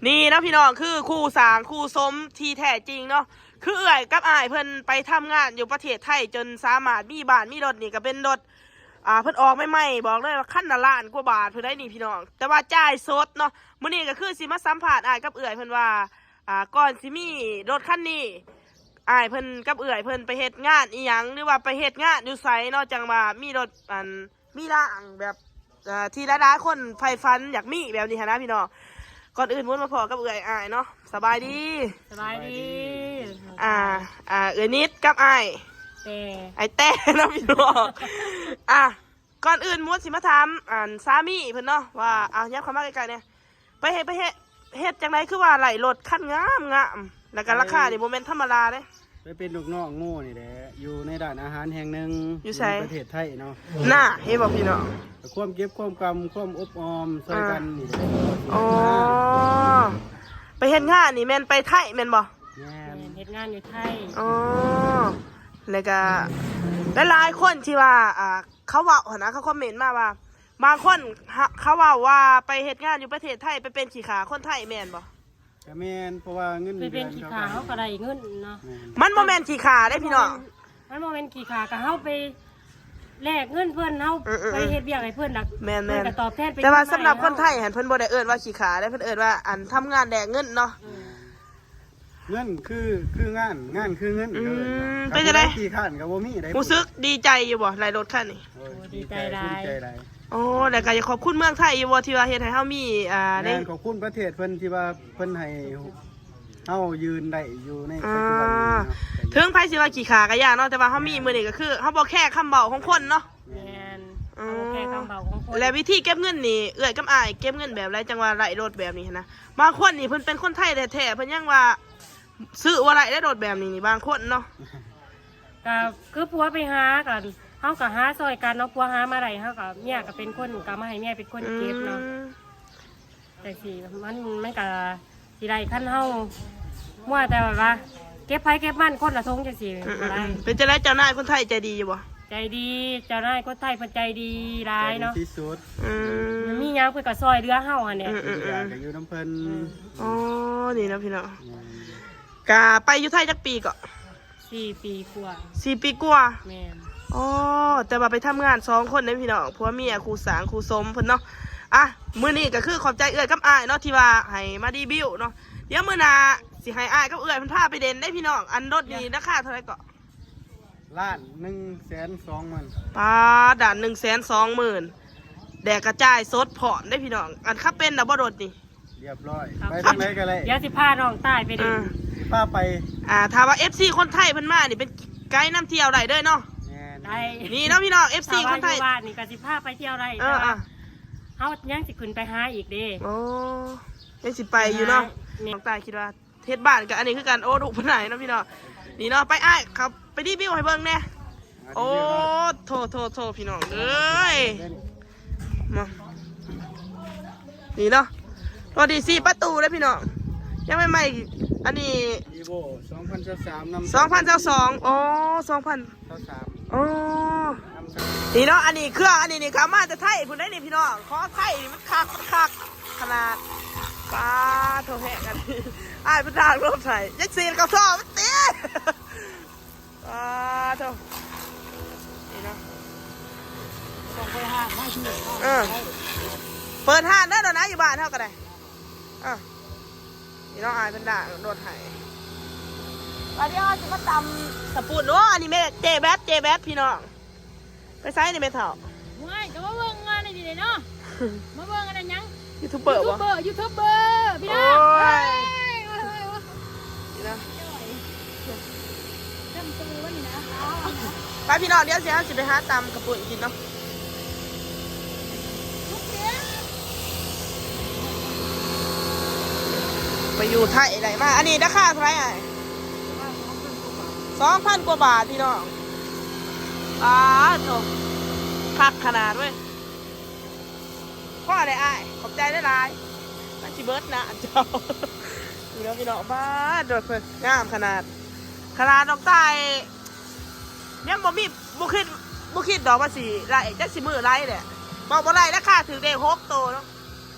ນີ້ເນາະພີ່ນ້ອງ ຄືຄູ່ສ້າງຄູ່ສົມທີ່ແທ້ຈິງເນາະ ຄືເອື້ອຍກັບອ້າຍເພິ່ນໄປທຳງານຢູ່ປະເທດໄທ ຈົນສາມາດມີບ້ານມີລົດ ນີ້ກໍເປັນລົດ ອ່າ ເພິ່ນອອກໃໝ່ໆ ບອກເລີຍວ່າຄັນລະລ້ານກວ່າບາດພຸ້ນໃດ໋ນີ້ພີ່ນ້ອງ ແຕ່ວ່າຈ່າຍສົດເນາະ. ມື້ນີ້ກໍຄືຊິມາສຳພາດອ້າຍກັບເອື້ອຍເພິ່ນວ່າ ອ່າ ກ່ອນຊິມີລົດຄັນນີ້ ອ້າຍເພິ່ນກັບເອື້ອຍເພິ່ນໄປເຮັດງານອີ່ຫຍັງ ຫຼືວ່າໄປເຮັດງານຢູ່ໃສເນາະ ຈັ່ງວ່າມີລົດ ອັນ ມີລາງແບບ ເອີ ທີ່ຫຼາຍໆຄົນໃຝ່ຝັນຢາກມີແບບນີ້ຫັ້ນນະພີ່ນ້ອງ. ກ່ອນອື່ນໝູນມາພໍ້ກັບເອື້ອຍອ້າຍເນາະ ສະບາຍດີ. ສະບາຍດີ. ອ່າ ອ່າ ເອື້ອຍນິດກັບອ້າຍແຕ່ ອ້າຍແຕ່ເນາະພີ່ນ້ອງ. ອ່າ ກ່ອນອື່ນໝູນຊິມາຖາມ ອັນ ສາມີເພິ່ນເນາະວ່າ ເອົາ ຫຍັບເຂົ້າມາໃກ້ໆແດ່ ໄປເຮັດ ໄປເຮັດ ເຮັດຈັ່ງໃດຄືວ່າໄດ້ລົດຄັນງາມໆ ແລ້ວກໍລາຄານີ້ບໍ່ແມ່ນທຳມະດາເດ້. ໄປເປັນລູກນ້ອງໝູ່ນີ້ແຫຼະ ຢູ່ໃນຮ້ານອາຫານແຫ່ງໜຶ່ງ ຢູ່ໃສ? ຢູ່ປະເທດໄທເນາະ. ນ່າ ເຫັນບໍ່ພີ່ນ້ອງ? ຄວາມເກັບຄວາມກຳ ຄວາມອົບອ້ອມຊ່ອຍກັນນີ້ແຫຼະ. ອໍ ໄປເຮັດງານນີ້ແມ່ນໄປໄທແມ່ນບໍ່? ແມ່ນ ແມ່ນ ເຮັດງານຢູ່ໄທ. ອໍ ແລ້ວກໍຫຼາຍໆຄົນທີ່ວ່າ ອ່າ ເຂົາເວົ້າຫັ້ນນະ ເຂົາຄອມເມັນມາວ່າ ບາງຄົນ ເຂົາເວົ້າວ່າໄປເຮັດງານຢູ່ປະເທດໄທ ໄປເປັນຂີ້ຂ້າຄົນໄທແມ່ນບໍ່? ກະແມ່ນ ເພາະວ່າເງິນ ໄປເປັນຂີ້ຂ້າເຮົາກໍໄດ້ເງິນເນາະ. ມັນບໍ່ແມ່ນຂີ້ຂ້າເດ້ພີ່ນ້ອງ ມັນບໍ່ແມ່ນຂີ້ຂ້າ ກະເຮົາໄປແລກເງິນເພິ່ນ ເຮົາໄປເຮັດວຽກໃຫ້ເພິ່ນ ແມ່ນໆ ເພິ່ນກໍຕອບແທນ. ແຕ່ວ່າສຳລັບຄົນໄທຫັ້ນ ເພິ່ນບໍ່ໄດ້ເອີ້ນວ່າຂີ້ຂ້າເດ້ ເພິ່ນເອີ້ນວ່າ ອັນ ທຳງານແລກເງິນເນາະ. ເງິນຄື ຄືງານ ງານຄືເງິນ. ອືມ ເປັນຈັ່ງໃດ? ຂີ້ຄ້ານກໍບໍ່ມີໄດ໋. ຮູ້ສຶກດີໃຈຢູ່ບໍ່ ໄດ້ລົດຄັນນີ້? ໂອ້ຍ ດີໃຈຫຼາຍ ພູມໃຈຫຼາຍ. ໂອ້ ແລ້ວກໍຢາກຂອບຄຸນເມືອງໄທຢູ່ບໍ່ ທີ່ວ່າເຮັດໃຫ້ເຮົາມີ ອ່າ ແມ່ນ ໄດ້ ຂອບຄຸນປະເທດເພິ່ນທີ່ວ່າເພິ່ນໃຫ້ເຮົາຢືນໄດ້ຢູ່ໃນປັດຈຸບັນນີ້ເນາະ. ເຖິງໃຜຊິວ່າຂີ້ຂ້າກໍຢ່າເນາະ ແຕ່ວ່າເຮົາມີມື້ນີ້ກໍຄືເຮົາບໍ່ແຄຄຳເວົ້າຂອງຄົນເນາະ. ແມ່ນ ເຮົາບໍ່ແຄຄຳເວົ້າຂອງຄົນ. ແລ້ວວິທີເກັບເງິນນີ້ ເອື້ອຍກັບອ້າຍເກັບເງິນແບບໃດ ຈັ່ງວ່າໄດ້ລົດແບບນີ້ຫັ້ນນະ? ບາງຄົນນີ້ເພິ່ນເປັນຄົນໄທແທ້ໆ ເພິ່ນຍັງວ່າຊື້ບໍ່ໄດ້ເດ້ ລົດແບບນີ້ນີ້ ບາງຄົນເນາະ. ກໍຄືຜົວໄປຫາ ກໍເຮົາກໍຫາຊ່ອຍກັນເນາະ ຜົວຫາມາໄດ້ ເຮົາກໍ ເມຍກໍເປັນຄົນ ກໍມາໃຫ້ເມຍເປັນຄົນເກັບເນາະ. ອືມ ຈັ່ງຊີ້ ມັນ ມັນກໍຊິໄດ້ ຄັນເຮົາມົວແຕ່ແບບວ່າເກັບໃຜເກັບມັນຄົນລະຖົງຈັ່ງຊີ້ ອືມ ບໍ່ໄດ້. ເປັນຈັ່ງໃດ ເຈົ້ານາຍຄົນໄທໃຈດີຢູ່ບໍ່? ໃຈດີ ເຈົ້ານາຍຄົນໄທເພິ່ນໃຈດີຫຼາຍເນາະ ໃຈດີທີ່ສຸດ. ອືມ ມີຫຍັງເພິ່ນກໍຊ່ອຍເຫຼືອເຮົາຫັ້ນແຫຼະ. ອືມ ເຫຼືອກໍຢູ່ນຳເພິ່ນ. ອືມ ອໍ ນີ້ເນາະພີ່ນ້ອງ. ແມ່ນ ກະໄປຢູ່ໄທຈັກປີເກາະ? ສີ່ປີກວ່າ. ສີ່ປີກວ່າ? ແມ່ນ. ອໍ ແຕ່ວ່າໄປທຳງານສອງຄົນເດ້ພີ່ນ້ອງ ຜົວເມຍຄູ່ສ້າງຄູ່ສົມເພິ່ນເນາະ. ອ່ະ ມື້ນີ້ກໍຄືຂອບໃຈເອື້ອຍກັບອ້າຍເນາະ ທີ່ວ່າໃຫ້ມາຣີວິວເນາະ. ດຽວມື້ໜ້າຊິໃຫ້ອ້າຍກັບເອື້ອຍເພິ່ນພາໄປເດັ່ນເດ້ພີ່ນ້ອງ. ອັນລົດນີ້ລາຄາເທົ່າໃດເກາະ? ລ້ານໜຶ່ງແສນສອງໝື່ນ. ປາດ ລ້ານໜຶ່ງແສນສອງໝື່ນ ແລ້ວກໍຈ່າຍສົດພ້ອມເດ້ພີ່ນ້ອງ. ອັນຂັບເປັນແລ້ວບໍ່ລົດນີ້? ຮຽບຮ້ອຍ. ໄປທາງໃດກໍໄດ້ ດຽວຊິພານ້ອງຕາຍໄປເດ້. ເອີ ຊິພາໄປ. ອ່າ ຖ້າວ່າເອັຟຊີຄົນໄທເພິ່ນມານີ້ ເປັນໄກນຳທ່ຽວໄດ້ເດີເນາະ. ແມ່ນ ໄດ້. ນີ້ເນາະພີ່ນ້ອງ ເອັຟຊີຄົນໄທ ຖ້າວ່າຢູ່ບ້ານນີ້ກໍຊິພາໄປທ່ຽວໄດ້. ເອີ ແຕ່ວ່າ ອ່າ ເຮົາຍັງຊິຂຶ້ນໄປຫາອີກເດ້. ໂອ້ ຍັງຊິໄປຢູ່ເນາະ. ແມ່ນ. ນ້ອງຕາຍຄິດວ່າ ເຮັດບ້ານກໍອັນນີ້ຄືກັນ. ໂອ້ ດຸປານໃດເນາະພີ່ນ້ອງ. ນີ້ເນາະ ໄປອ້າຍ ເຂົ້າໄປຣີວິວໃຫ້ເບິ່ງແດ່. ໂອ້ ໂທ້ໆໆ ພີ່ນ້ອງເອີຍ ມາ ນີ້ເນາະ ໂຕນີ້ສີ່ປະຕູເດ້ພີ່ນ້ອງ ຍັງໃໝ່ໆ. ອັນນີ້ Vivo ສອງພັນຊາວສາມນຳ ສອງພັນຊາວສອງ. ອໍ ສອງພັນຊາວສາມ. ອໍ ນີ້ເນາະ ອັນນີ້ເຄື່ອງ ອັນນີ້ນີ້ກໍເອົາມາແຕ່ໄທພຸ້ນໄດ໋ນີ້ພີ່ນ້ອງ. ຂອງໄທມັນຄັກ ມັນຄັກຂະໜາດ. ປາໂທ້ ແຮງອັນນີ້ ອ້າຍເພິ່ນທາງລົດໄຖ ຍັງສີດເຂົ້າຊອກມັນຕິ. ປາໂທ້ ນີ້ເນາະ ຕ້ອງໄປຮ້ານມາຢູ່. ເອີ ເປີດຮ້ານເດີ ດອນນາ ຢູ່ບ້ານເຮົາກໍໄດ້. ເອີ ນີ້ເນາະ ອ້າຍເພິ່ນລ້າງລົດໃຫ້. ບາດນີ້ເຮົາຊິມາຕຳກະປຸ້ນ. ໂອ້ ອັນນີ້ແມ່ເຈ້ແບັດ ເຈ້ແບັດ ພີ່ນ້ອງ. ໄປໃສນີ້ແມ່ເຖົ້າ? ໂອ້ຍ ກໍມາເບິ່ງງານນີ້ເດເນາະ ມາເບິ່ງອັນນັ້ນຫຍັງ ຢູທູບເບີບໍ່? ຢູທູບເບີ ຢູທູບເບີ ພີ່ນ້ອງ. ໂອ້ຍ ໂອ້ຍ ໂອ້ຍ ໂອ້ຍ ນີ້ນະ ຈຳໂຕມັນນີ້ນະ. ໄປພີ່ນ້ອງ ດຽວຊິ ເຮົາຊິໄປຫາຕຳກະປຸ້ນກິນເນາະ. ໄປຢູ່ໄທໄດ້ມາ ອັນນີ້ລາຄາເທົ່າໃດອ້າຍ? ສອງພັນກວ່າບາດພີ່ນ້ອງ. ປາໂທ້ ຄັກຂະໜາດເວີຍ. ພໍແລ້ວອ້າຍ ຂອບໃຈຫຼາຍໆ ມັນຊິເບິດນະເຈົ້າ. ນີ້ເນາະພີ່ນ້ອງ ປາດ ລົດເພິ່ນງາມຂະໜາດ ຂະໜາດນ້ອງຕາຍຍັງບໍ່ມີ ບໍ່ຄິດ ບໍ່ຄິດດອກວ່າຊິໄລ່ ຈັກຊິມື້ໄລ່ແຫຼະ ເວົ້າບໍ່ໄດ້ລາຄາຖືກເດ້ ຫົກໂຕເນາະ.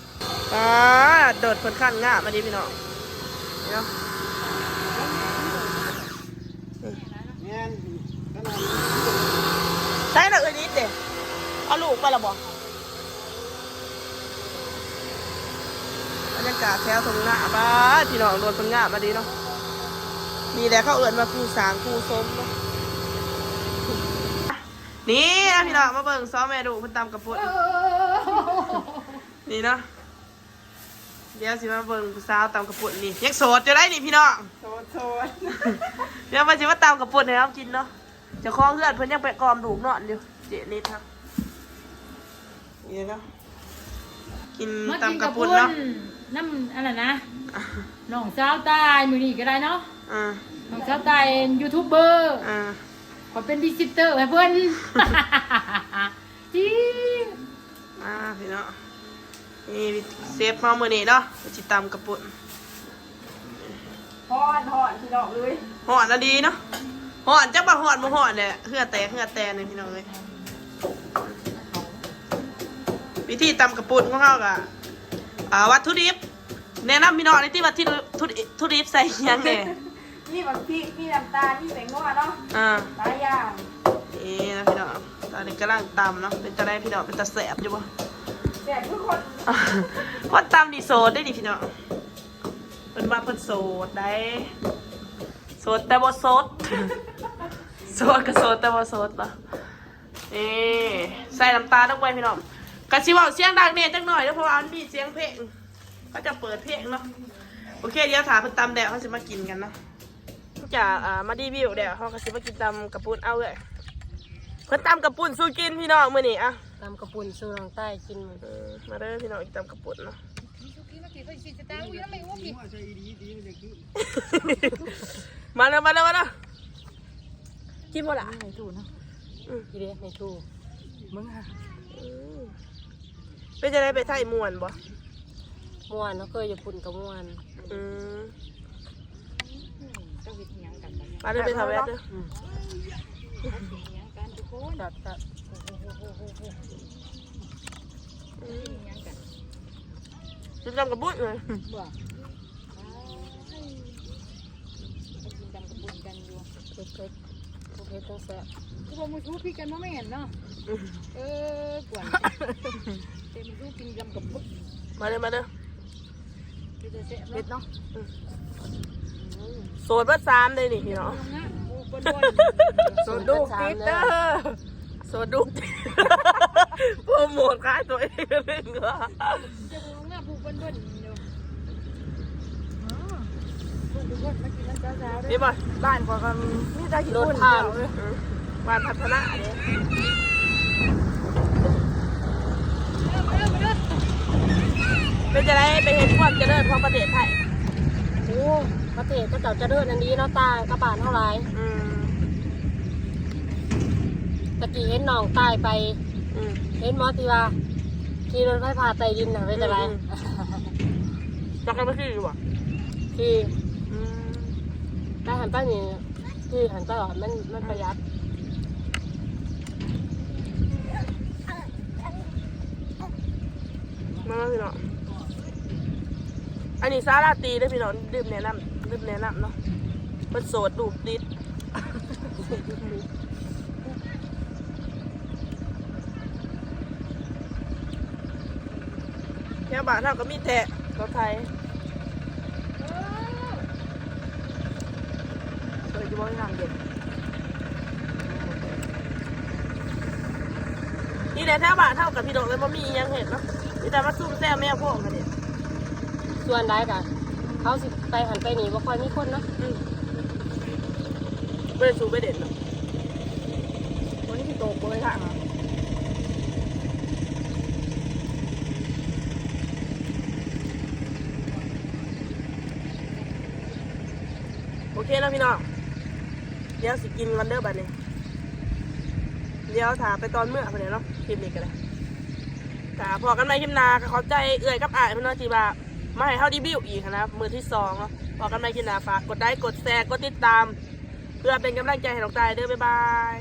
ປາດ ໂດດເພິ່ນຄັນງາມມາດີພີ່ນ້ອງ ນີ້ເນາະ. ແມ່ນ ໃສ່ລະເອື້ອຍນິດເດ້ ເອົາລູກໄປລະບໍ່? ບັນຍາກາດແຖວທົ່ງນາ ປາດ ພີ່ນ້ອງ ໂດດເພິ່ນງາມມາດີເນາະ. ນີ້ແຫຼະເຂົາເອີ້ນວ່າຄູ່ສ້າງຄູ່ສົມເນາະ. ນີ້ນະພີ່ນ້ອງ ມາເບິ່ງສອງແມ່ລູກເພິ່ນຕຳກະປຸ້ນ ນີ້ເນາະ. ດຽວຊິມາເບິ່ງຜູ້ສາວຕຳກະປຸ້ນນີ້ ຍັງໂສດຢູ່ໃດ໋ນີ້ພີ່ນ້ອງ ໂສດໆ. ດຽວເພິ່ນຊິມາຕຳກະປຸ້ນໃຫ້ເຮົາກິນເນາະ. ເຈົ້າຂອງເຮືອນເພິ່ນຍັງໄປກອມລູກນອນຢູ່ ເຈນິດເຮົາ ນີ້ເນາະ. ກິນ ມາກິນຕຳກະປຸ້ນເນາະ ກະປຸ້ນນຳອັນນັ້ນນະ ນ້ອງສາວຕາຍ ມື້ນີ້ກໍໄດ້ເນາະ. ອ່າ ນ້ອງສາວຕາຍຢູທູບເບີ ອ່າ ຂ້ອຍເປັນພຣີເຊັນເຕີໃຫ້ເພິ່ນ ຈິງ ອ່າ ພີ່ນ້ອງ ນີ້ເຊຟເຮົາມື້ນີ້ເນາະ ຊິຕຳກະປຸ້ນ. ຮ້ອນ ຮ້ອນພີ່ນ້ອງເອີຍ ຮ້ອນອີ່ຫຼີເນາະ. ຮ້ອນ ຈັກວ່າຮ້ອນບໍ່ຮ້ອນແຫຼະ ເຫື່ອແຕກເຫື່ອແຕນນີ້ພີ່ນ້ອງເອີຍ. ວິທີຕຳກະປຸ້ນຂອງເຮົາກະ ອ່າ ວັດຖຸດິບ ແນະນຳພີ່ນ້ອງແດ່ຕິ ວັດຖຸດິບ ວັດຖຸດິບໃສ່ຫຍັງແດ່? ມີບັກພິກ ມີນ້ຳຕານ ມີແປ້ງນົວເນາະ ອ່າ ຫຼາຍຢ່າງ. ເອີ ນະພີ່ນ້ອງ ຕອນນີ້ກຳລັງຕຳເນາະ. ເປັນຈັ່ງໃດພີ່ນ້ອງ ເປັນຕາແຊບຢູ່ບໍ່? ແຊບຄືຄົນ ຄົນຕຳນີ້ໂສດເດ້ນີ້ພີ່ນ້ອງ. ເພິ່ນວ່າເພິ່ນໂສດໃດ໋ ໂສດແຕ່ບໍ່ສົດ ໂສດກໍໂສດແຕ່ບໍ່ສົດເນາະ. ເອີ ໃສ່ນ້ຳຕານລົງໄປພີ່ນ້ອງ. ກະຊິເວົ້າສຽງດັງແດ່ຈັກໜ້ອຍເດີ ເພາະວ່າມັນມີສຽງເພງ ເຂົາຈະເປີດເພງເນາະ. ໂອເຄ ດຽວຖ້າເພິ່ນຕຳແລ້ວ ເຮົາຊິມາກິນກັນເນາະ. ຈາກ ອ່າ ມາຣີວິວແລ້ວ ເຮົາກໍຊິມາກິນຕຳກະປຸ້ນ. ເອົາເອື້ອຍ ເພິ່ນຕຳກະປຸ້ນສູ່ກິນພີ່ນ້ອງມື້ນີ້. ອ່ະ ຕຳກະປຸ້ນສູ່ນ້ອງຕາຍກິນ. ເອີ ມາເດີພີ່ນ້ອງ ກິນຕຳກະປຸ້ນເນາະ. ມາເດີ ມາເດີ ມາເດີ ກິນບໍ່ລະ? ໃຫ້ຖືເນາະ ອືມ ກິນເດ້ ໃຫ້ຖື ເບິ່ງຫາ. ອືມ ເປັນຈັ່ງໃດໄປໄທມ່ວນບໍ່? ມ່ວນເນາະ ເຄີຍຢູ່ພຸ້ນກໍມ່ວນ. ອືມ ເຈົ້າເຮັດອີ່ຫຍັງກັນບັດນີ້? ມາເດີ ໄປທາແວດເດີ. ອືມ ເຮັດອີ່ຫຍັງກັນທຸກຄົນ? ແຊບໆ. ອືມ ກິນຕຳກະປຸ້ນເລີຍ. ບໍ່ ໄປກິນຕຳກະປຸ້ນກັນຢູ່. ເຜັດໆ ບໍ່ເຜັດຈັ່ງແຊບ. ຄືວ່າໝູ່ທູຜິດກັນບໍ່ແມ່ນເນາະ. ອືມ ເອີ ກວນ ເຕັມດູກິນຕຳກະປຸ້ນ. ມາເດີ ມາເດີ. ເປັນຕາແຊບເນາະ ເຜັດເນາະ. ອືມ ໂສດເບິດສາມເດ້ນີ້ພີ່ນ້ອງ. ໂສດລູກຕິດເດີ ໂສດລູກຕິດ ໂປຣໂມດຂາຍຕົວເອງເລີຍ. ເຈົ້າຂອງງາມຜູ້ເພິ່ນເບິ່ງຢູ່. ອືມ ເພິ່ນເບິ່ງມາກິນນຳສາວໆເດີ. ນີ້ບໍ່ ບ້ານຂ້ອຍກໍມີແຕ່ຂີ້ຝຸ່ນເດີ. ອືມ ບ້ານພັດທະນາເດ້. ເປັນຈັ່ງໃດໄປເຫັນຄວາມຈະເລີນຂອງປະເທດໄທ? ໂອ້ ປະເທດເຂົາເຈົ້າຈະເລີນອັນດີເນາະ ຕ່າງກັບບ້ານເຮົາຫຼາຍ. ອືມ ຕະກີ້ເຫັນນ້ອງຕາຍໄປ. ອືມ ເຫັນບໍ່ທີ່ວ່າຂີ່ລົດໄຟຟ້າໃຕ້ດິນນະ ເປັນຈັ່ງໃດ? ອືມ ຈັກກັນໄປຂີ່ຢູ່ບໍ່? ຂີ່. ອືມ ໄປຫັ້ນໄປນີ້ ຂີ່ຫັ້ນຕະຫຼອດ ມັນ ມັນປະຢັດ. ມາພີ່ນ້ອງ ອັນນີ້ສາລາຕີເດີພີ່ນ້ອງ ລືມແນະນຳ ລືມແນະນຳເນາະ ເພິ່ນໂສດລູກຕິດ. ແຖວບ້ານເຮົາກໍມີແຕ່ລົດໄຖ. ເອີ ຢູ່ບໍ່ ນ້ຳເຢັນ ນີ້ແຫຼະ ແຖວບ້ານເຮົາກັບພີ່ນ້ອງເອີຍ ບໍ່ມີອີ່ຫຍັງເຮັດເນາະ ມີແຕ່ມາຊຸມແຊວແມວໂພງກັນນີ້. ສ່ວນຫຼາຍກະເຂົາຊິໄປຫັ້ນໄປນີ້ ບໍ່ຄ່ອຍມີຄົນເນາະ. ອືມ ບໍ່ໄດ້ສູບໄປເດັດເນາະ. ໂອ້ຍ ຂີ້ຕົກເວີຍທາງ. ໂອເຄເນາະພີ່ນ້ອງ ດຽວຊິກິນກ່ອນເດີບັດນີ້ ດຽວຖ້າໄປຕອນເມືອພຸ້ນແຫຼະເນາະ. ຄລິບນີ້ກໍໄດ້ ຖ້າພໍ້ກັນໃໝ່ຄລິບໜ້າ ກໍຂອບໃຈເອື້ອຍກັບອ້າຍເພິ່ນເນາະ ທີ່ວ່າມາໃຫ້ເຮົາຣີວິວອີກຫັ້ນນະ ມື້ທີສອງເນາະ. ພໍ້ກັນໃໝ່ຄລິບໜ້າ ຝາກກົດໄລ ກົດແຊ ກົດຕິດຕາມ ເພື່ອເປັນກຳລັງໃຈໃຫ້ນ້ອງຕາຍເດີ. ບາຍບາຍ.